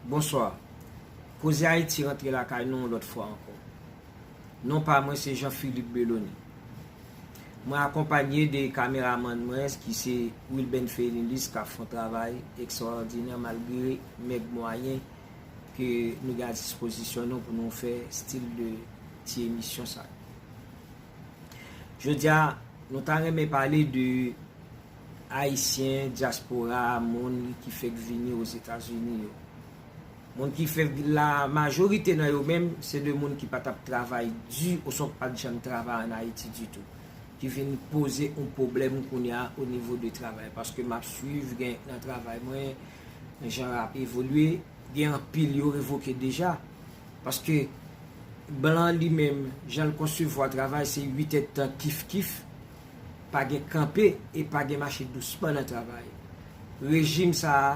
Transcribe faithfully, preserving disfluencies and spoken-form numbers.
Bonswa. Koze Ayiti rantre lakay nou yon lòt fwa ankò. Non pa mwen se Jean Philippe Belonie. Mwen akonpanye de kameramann mwen ki se Wilben Fenilis k ap fè yon travay ekstraòdinè malgre mèg mwayen ke nou gen a dispozisyon nou pou nou fè stil de ti emisyon sa. Jodi a, nou ta renmen pale de Ayisyen, dyaspora, moun ki fèk vini Ozetazini yo. Moun ki fèk la majorite nan yo menm, se de moun ki pa t ap travay di oswa ki pa t janm travay ann Ayiti ditou. Ki vin poze yon pwoblèm kounye a o nivo de travay. Paske m ap swiv gen nan travay mwen, jan ap evolye, gen anpil yo revoke deja. Paske blan li menm, jan l konsevwa travay, se uit èdtan kif kif, pa gen kanpe e pa gen mache dousman nan travay. Rejim sa a,